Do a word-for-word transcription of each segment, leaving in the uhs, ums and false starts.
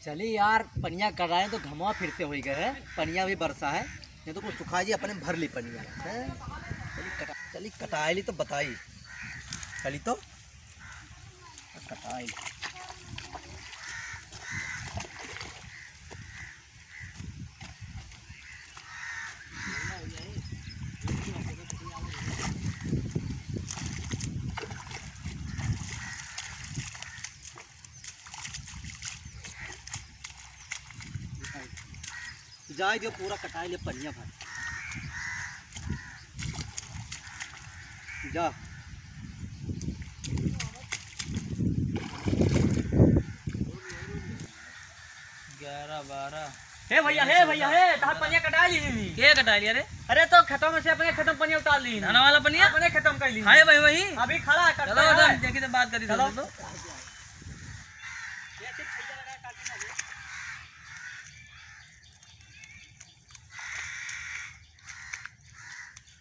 चली यार, पनिया कटाए तो घमवा फिर से होई गए है, पनिया भी बरसा है, नहीं तो कुछ सुखा जी अपने भर ली पनिया। हैं? चली कटा-, चली कटाए ली तो बताई, चली तो कटाए ली। जाए दियो, पूरा कटाए ले पनिया भर। जा। ग्यारह, बारह। हे भैया, हे भैया, हे, तहार पनिया कटा ली दीदी। के कटा लिया रे? अरे तो खेतों में से अपने खेतों में पनिया उतार ली। धान वाला पनिया? अपने खेतों में कर ली। हाय भाई, वही। अभी खड़ा है, चलो, कटता है। देखी तो बात करी चलो। तो।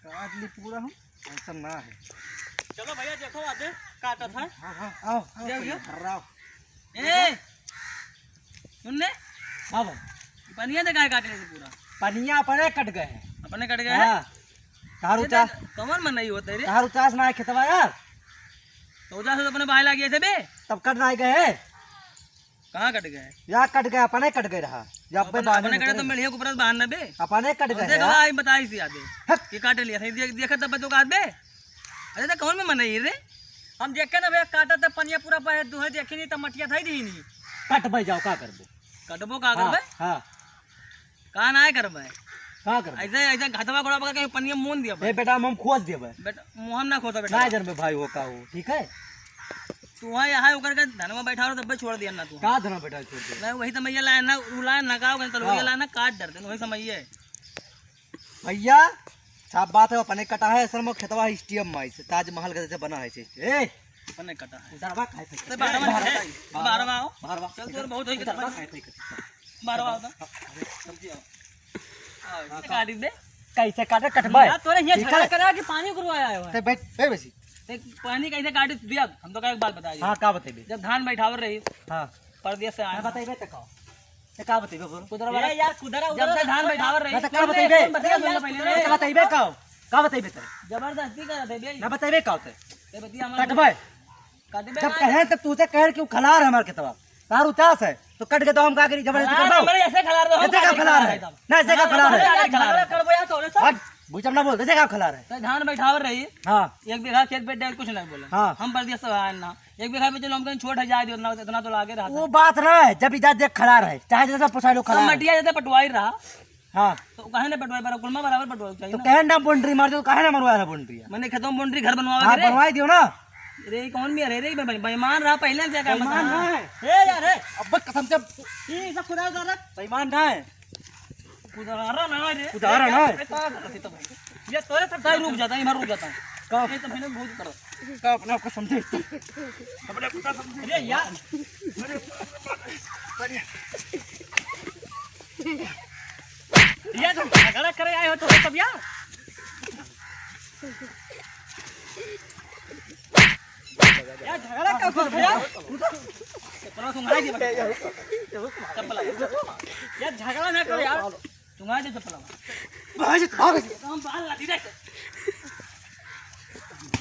काट ली पूरा हम, ऐसा ना है। चलो भैया, देखो आदे काटत है। हाँ, हाँ, आओ, आओ, जाओ, जाओ। भर्राओ। ए, सुन ने। हाँ भाई। पनिया तो काहे काट लेते पूरा? पनिया अपने कट गए हैं। अपने कट गए हैं? हाँ। तार ये उचास, तो कमर में नहीं होते रे। तार उचास ना है खेतवा यार। तो उचास तो अपने बाहर लागिए थे बे। तब कट ना गए हैं। कहाँ कट गए? या कट गए, अपने कट गए रहा। या अपने, अपने कटे तो मेढ़िया के ऊपर बाहर ना बे। अपने कट गए देख यार। भाई, बताई सी आदे। हट। ये काट लिया था, देख, देखा तब तो काट बे। अरे तो कौन में मन है रे? हम देखे ना भैया, काटा तब पनिया पूरा पाए, दुहे देखी नहीं तब मटिया था ही नहीं। कट भाई जाओ, का करबो? कटबो का हाँ, करबे? हाँ। का ना करबे? का करबे? ऐसे, ऐसे घटवा घोड़ा पकड़ के पनिया मून दिया ए भाई। बेटा, हम, हम खोस देबे। बेटा, मुँह हम ना खोसा बेटा। ना जनबे भाई हो का हो, ठीक है? तू वहाँ यहाँ ओकर के धनवा बैठा रहो, तब छोड़ दिया ना तू। का धनवा बैठा छोड़ दिया? नहीं, वही समैया लाए ना, उ लाए ना, का हो गया, तलवरिया हाँ। लाए ना, काट डरते, वही समैया है। भैया, साफ बात है, अपने कटा है, असल में खेतवा है स्टेडियम में, ऐसे ताजमहल का जैसे बना है, ऐसे। ए! अपने कटा है। उधर बा, खाए थे। तो बाहर में बाहर है, बा। बाहर में आओ। बाहर बा। चल, तोर बहुत होई उधर बा, खाए थे। बाहर आओ तो। समझी आओ। आओ, हाँ, इसे काट दे। कैसे काटे, कटबे? यार, तोरे हियाँ ठीक झगड़ा है। करा कि पानी उगरवाया है? ते बैठ, ए, बैसी। ते पानी कैसे काटे, दिया? हम तो का एक बात बताइए। हाँ, का बतेबे? जब धान बैठावर रही, हाँ। परदेस से आया। ना बतेबे तो का? ते का बतेबे बोल? कुदरा ए वाला यार, कुदरा जब उधर तक धान बैठावर रही। ना तो का बतेबे? बतिया सुन ले पहले रे। ना बतेबे का? का बतेबे ते? जबरदस्ती करत है बे। ना बतेबे का ते? ते बतिया हमारे कटबे। कटबे जब ना। कहे तो तू से कहे कि वो खलार है हमारे खेतवा। तार उचास है, तो कट के तो हम का करी? जबरदस्ती खलार कर दो। हमारे ऐसे खलार दो, हम ऐसे का का खलार खलार है? है तब? ना, ऐसे का खलार है? खलार करबो यार तोरे से। हट, बुझम ना बोल, ऐसे का खलार है? तो धान बैठावर रही। हाँ। एक बीघा खेत पे डेढ़ कुछ नहीं बोले। हाँ। हम परदेस से आए ना। एक बीघा पे चलो, हम कहीं छोट है, जाए दियो, इतना, इतना तो लागे रहा था। वो बात ना है, जब इधर देख खड़ा रहे, चाहे जैसा पोसाई लो, खड़ा तो रहे। मटिया जैसे पटवाई रहा। हाँ। तो काहे ना पटवाई, पर कुलमा बराबर पटवाई चाहिए तो ना। कहे ना बाउंड्री मार दो, काहे ना मरवा रहा बाउंड्री? मैंने खेतों में बाउंड्री घर बनवा हाँ, के रे। बनवाई दियो ना। अरे, ये कौन भी है रे? बे-, बेईमान रहा पहले से, क्या बेईमान मतलब? ना है। ए यार, ए। अब कसम से। ये सब खुदा उतारा। बेईमान ना है। कुदारा ना रे। कुदारा ना। ए, का करत है तो भाई? ये तोरे सब ताई रुक जाता है, इधर रुक जाता है। का? ये तो मैंने बहुत करो। का अपने आप को समझे? अपने आप को समझे? अरे यार। अरे। ये तो झगड़ा करे आए हो तो सब यार। यार, झगड़ा का कर रहे हो? चप्पल सुंघाई दे बस। चप्पल। यार, झगड़ा ना करो यार। सुंघाई दे चप्पल। भाग, भाग। हम बाल ला दी रे।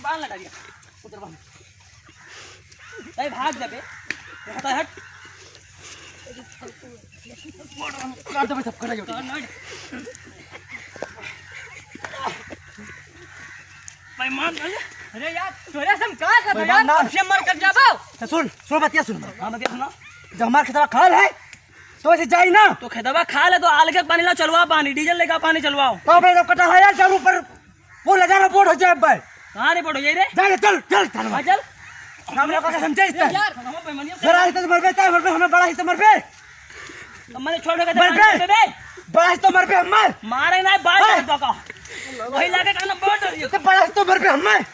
बाल ला दी। उधर बाल। ए, भाग जा बे। हट, हट। काट दे भाई, सब कटा जाओ। बेईमान, अरे यार, तोरे से हम का कर बेईमान यार? ना। अब से मर कर जाबो। तो सुन, सुन बतिया सुन। हाँ, बतिया सुना। जब हमार खेतवा खाल है, तो ऐसे जाई ना। तो खेतवा खाल है, तो आलगे पानी ला चलवा पानी, डीजल लेकर पानी चलवाओ। तो अपने लोग कटा है यार, जरूर पर वो ले जाना बोर्ड हो जाए भाई। कहाँ रे बोर्ड हो जाए रे? जा रे, चल, चल, चल। हाँ, चल। हम लोग का समझे इस ए, तरह। यार, हम बेईमानियों से घर आए तो मरबे, तय मरबे, हमें बड़ा ही तो मरबे। तो मैंने छोड़ के मरबे। बे। बड़ा ही तो मरबे हम मर। मारे ना, बाल ओए। काट दो का। वही लाके कहना बोर्ड हो रही है। तो बड़ा ही तो मरबे हम मर।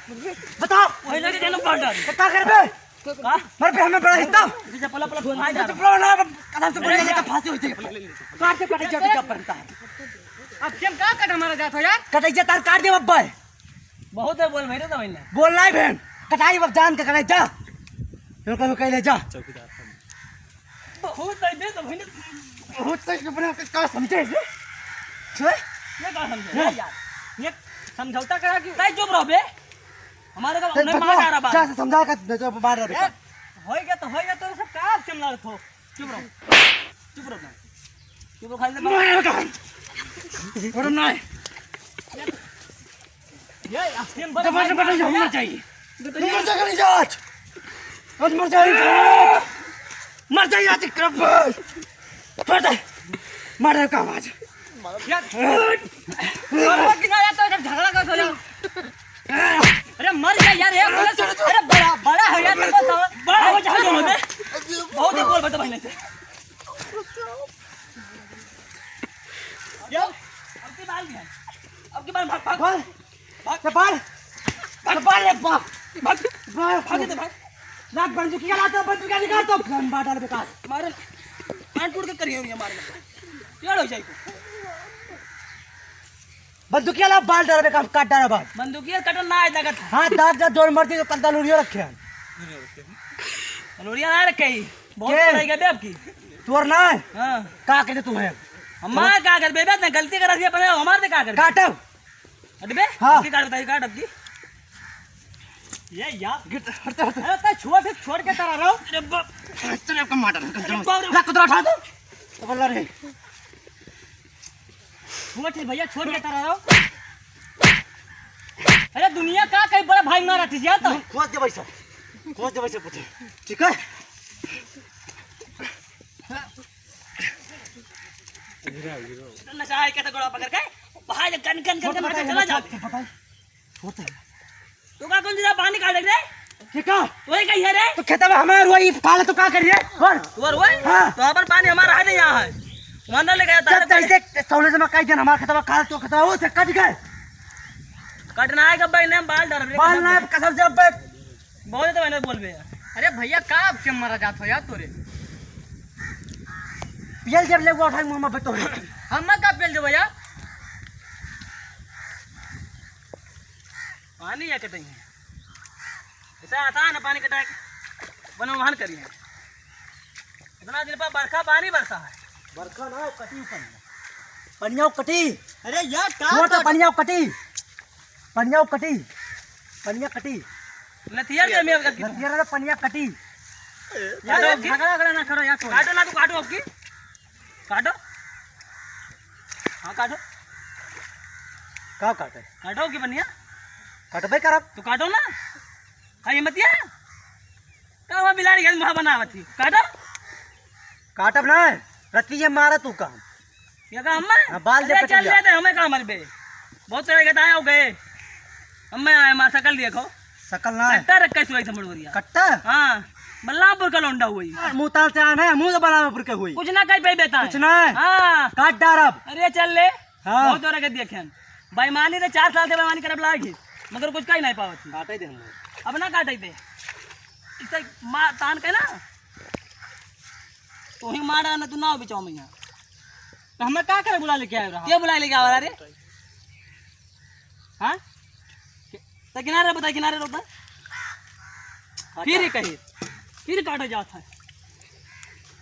बताओ। वही लाके कहना बोर्ड हो रही है। तो का करबे? का? मरबे हमें बड़ा ही तो। जैसे पला पला घुमाए जा तो रहा। पला ना, कसम से बढ़िया का फांसी हो जाए। काट के कटे जाते क्या बनता है? अब से हम का कट हमारा जात हो यार? कटे जा तार काट दे बब्बा। बहुत है बोल मेरे तो मैंने। बोल नहीं बहन, कटाई अब जान के कटाई जा। फिर कभी कह ले जा। चौकीदार। बहुत सही दे तो भाई ने। बहुत सही अपने आप का समझे रे? हैं? ये का समझे हैं? यार, ये समझौता करा कि नहीं, चुप रहो बे। हमारे का तो उन्हें तो मार डाला बात। क्या से समझा का, नहीं तो मार डाला ए, बेटा। होई गया तो होई गया, तो सब का आप से लड़त हो? चुप रहो। चुप रहो ना। चुप रहो, खाली से बात। मार डाला। छोड़ो ना। ये, ये, ये, दबा, दबा, दबा, मर जाइए। मर जाएगा नहीं आज। आज मर जाएगा। मर जाइए आज, विक्रम भाई। छोड़ दे। मार दे काम आज। यार, मरवा की ना यार, तो इधर झगड़ा कर, हो जाओ। अरे मर जा यार, ये बोले तो, अरे बड़ा, बड़ा हो यार, तो, तो, बड़ा हो जा, हो जा, हो जा। बहुत ही बोल बता भाई नहीं थे। यार, अब की बार भी है। अब की बार भाग, भाग। बोल। भाग। चपाल। भाग। चपाल रे बा। भाग। भाग। भाग इधर, भाग। ना बंदूकिया लाता, बंदूकिया निकाल तो गन बाटल बेकार। मारे। कान टूट के करिए हुई है मारे। टेढ़ हो जाए को। बंदूकिया ला, बाल डरबे काम काट डाला बाल। बंदूकिया कटन ना आए लगत है। हाँ, दांत जब जोड़ मरती तो कल दलूरियो रखे हैं। दलूरिया ना रखे ही। बहुत के? रह गया बे आपकी। तोर ना है? हाँ। का करते तू है? हमार का करबे बे, इतना गलती करत ही अपने, हमार से का करबे? काटब। हट बे, हाँ। अबकी काट बताइए, काट अबकी। ये यार। गिट, हट, हट। अरे, तै छोड़, फिर छोड़ के तारा रहो। अरे बाप, तेरे को मार डाला, अरे बाप रे। ला, कुतरा उठा दो। अब ला रे। छोड़, फिर भैया, छोड़ के तारा रहो। अरे, दुनिया का कहीं बड़ा भाई मारा थी, जा तो। खोज दे भाई साहब, खोज दे भाई साहब, पूछे। ठीक है? नशा है क्या था, गोड़ा पकड़ के? बाहर जा, गन, गन, गन, गन, छोड़, मार के चला जा। छोड़, छोड़, छोड़। तू का कौन चीज़ पानी काट रे? ये का? तू ही कही है रे? तो खेतवा हमार हुआ, ये काला तो का करिए? बोल। तू और हुआ? हाँ। तो अपन पानी हमारा है नहीं यहाँ है। वहाँ ना लेके जाता जब है। तैसे सौले से मैं कही देन हमार खेतवा काला तो खेतवा हो से कट गए। कटना है कब भाई ने बाल डर रे, बाल कसम ना से। कसम से अब बहुत तो मैंने बोल बे यार। अरे भैया, का अब से मरा जात हो यार तोरे? पियल जब ले वो उठाई मुंह में बतो रे। हम का पियल देबो यार? पानी या कटाई है। ऐसा आसान है पानी कटाए के। बनो वहन करिए। इतना दिन पर बरखा पानी बरसा है। बरखा ना हो, कटी पनिया। पनिया कटी। अरे यार, का छोड़ तो बात? पनिया कटी। पनिया कटी। पनिया कटी। लतिया के में लतिया रे पनिया कटी। यार, काटो अबकी। झगड़ा, झगड़ा ना करो यार, छोड़। काटो ना, तू काटो अबकी। काटो। हाँ, काटो। का काटे? काटो अबकी पनिया। कटबे करब। तो काटो ना। हाँ, ये मतिया। का हुआ बिलाड़ी घर मुँह बनावत ही? काटो। काटब ना, रतिये मारा तू का। ये का हम्मे? हाँ, बाल अरे दे चल कटिया। ले दे, हमें का मरबे? बहुत तरह के दाया हो गए। हमें आए मार सकल देखो। सकल ना है। कट्टा रख के सुनाई समझ बढ़िया। कट्टा? हाँ, बल्लामपुर का लौंडा हुई। यार, मुँह ताल से आना है, मुँह तो बल्लामपुर के हुई। कुछ ना कह पाई बेटा। कुछ ना है। हाँ। काट डारब। अरे चल ले। हाँ। बहुत तरह के देखे हैं। बेईमानी रे, चार साल से बेईमानी करब लागी, मगर कुछ कही नहीं पावत ही। काटे दे हम। अब ना काटे दे। इसे मार तान के ना, तू ही मार ना, तू ना हो बिचाओ में यहाँ। तो हमें का करे बुला लेके आए रहा? के बुला लेके आवा रे? हाँ? तो किनारे बता, किनारे रोता। फिर ही कही, फिर काटा जाता है।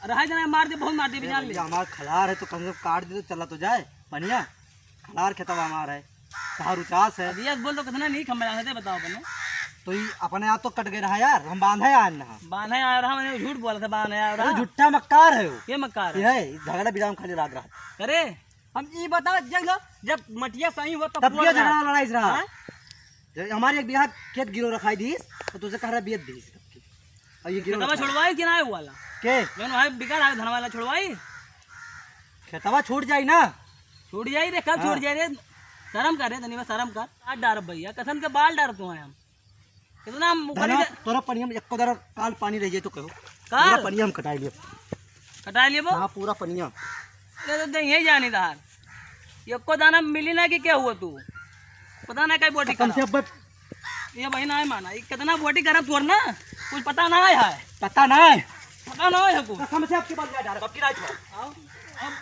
अरे हाय जना मार दे, बहुत मार दे, ए बिजान ले। भैया, हमार खलार है तो कम से कम काट दे तो चला तो जाए पनिया। खलार खेतवा हमार है, तहार उचास है। अब ये बोल तो कितना नहीं खम्बे जाते बताओ अपने। तो ये अपने आप तो कट गए रहा यार, हम बांधे आए ना। बांधे आए रहा, मैंने झूठ बोला था, बांधे आए रहा। अरे झूठा मक्कार है वो। ये मक्कार है। ये है, झगड़ा बिराम खाली लाग रहा। अरे हम ई बताओ, देख लो, जब मटिया सही हुआ तब तब पूरा क्या रहा। झगड़ा लड़ाई रहा? हाँ? जब हमारे एक बीघा खेत गिरो रखाई दीस, तो तुझे कह रहा बेच दीस तब की। और ये गिरो खेतवा रखा है। छोड़वाई कि ना वाला? के? जौन भाई बिका रहा है धन वाला छोड़वाई? खेतवा छोड़ जाई ना। छोड़ जाई रे, कब हाँ। छोड़ जाई रे? शर्म कर रे, तनी बस शर्म कर। काट डार भैया, कसम के बाल डार तू है हम। कितना हम ऊपर धना, ही तोरा पनिया में एको दरा काल पानी रह जाए तो कहो। काल? पूरा पनिया हम कटाई लिए। कटाई लेबो? हाँ, पूरा पनिया। अरे तो देख, यही जानी धार। एको दाना मिली ना कि क्या हुआ तू? पता ना कई बोटी कसम से करा। अब ये भाई ना है माना, ये कितना बोटी करा तोर ना, कुछ पता ना है, है। पता ना है। पता ना है को। कसम से आपकी बात याद आ रहा, अब की रात हुआ। आओ, अब,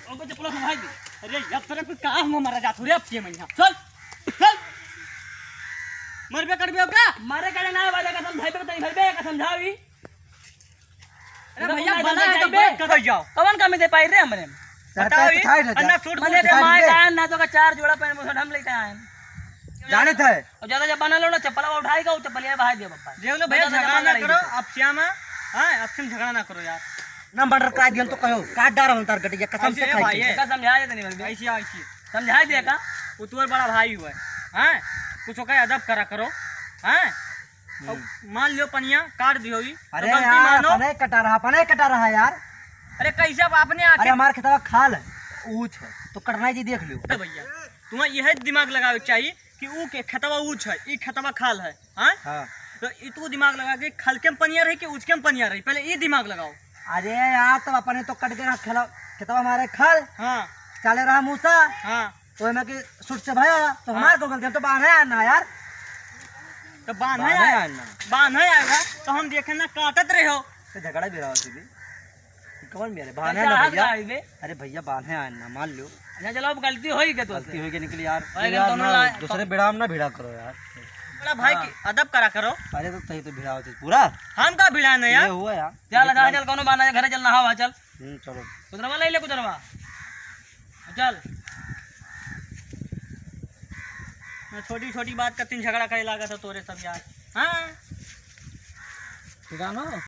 अब चप्पल संभाल दे। अरे यार, तेरे को कहाँ हुआ मारा जात हो रे अब के महीना? चल, चल। मरबे करबे अब का? मारे करे ना है, वाले कसम भाई पे बताई, भाई पे कसम समझावी। अरे भैया, बना है तो बे। कब जाओ? कवन कमी दे पाई रे हमरे? बताओ, ये अन्ना सूट मने बूट के मार दे। आए, ना तो का चार जोड़ा पहन, हम लेके आए। जाने थे। और ज्यादा जब बना लो ना, चप्पल उठाई का, चप्पल ये बाहर दिया पप्पा। देख लो भैया, झगड़ा ना करो, अब श्यामा, हाँ, अब तुम झगड़ा ना करो यार। ना मर्डर करा दिया तो कहो, काट डार हम तार गटिया, कसम से खाई के। समझा दे तनी भाई। ऐसी, ऐसी। समझा दिया का? वो तुम्हारा बड़ा भाई हुआ है, हाँ? कुछ ओकर अदब करा करो, हाँ? हम्म। अब मान लियो पनिया काट दियो ही, तो अरे गलती यार, मानो। अपने कटा रहा, अपने कटा रहा यार। अरे कैसे अब अपने आके अरे हमार खेतवा खाल है, ऊंच है, तो कटना जी देख लियो। अरे भैया, तुम्हें यह दिमाग लगावे के चाहिए कि ऊ के खेतवा ऊंच है, ई खेतवा खाल है, हाँ? हाँ। तो ई तू दिमाग लगा के खाल के में पनिया रही कि ऊंच के में पनिया रही, पहले ई दिमाग लगाओ। अरे यार, तब अपने तो कट गया खेला, खेतवा हमारे खाल। हाँ। चाले रहा मूसा। हाँ। तो मैं कि सुट से भाई आया, तो हाँ। हमार को गलती, हम तो बांधे आया ना यार। तो बांधे बांधे आया, आया ना। बांधे आएगा, तो हम देखे ना काटत रहे हो। तो झगड़ा भी रहा थी। कौन मेरे? बांधे कैसे ना हाथ भैया। लगाई बे? अरे भैया, बांधे आए ना, मान लो। अच्छा, चलो, अब गलती होई के तो गलती से। होई के निकली यार। भाई, यार, दोनों ना, ला-, दूसरे बेड़ा में ना भिड़ा करो यार। बड़ा भाई हाँ। की अदब करा करो। अरे, तो तही तो भिड़ा होती पूरा। हम का भिड़ा नहीं ये यार? हुआ यार। चल, अच्छा, चल, कोनो बात ना, घरे चल, नहावा, चल। हम्म, चलो। कुदरवा ले ले, कुदरवा। चल। ना, छोटी छोटी बात का तीन झगड़ा करे लागा था तोरे सब यार। हाँ। ठीक है ना?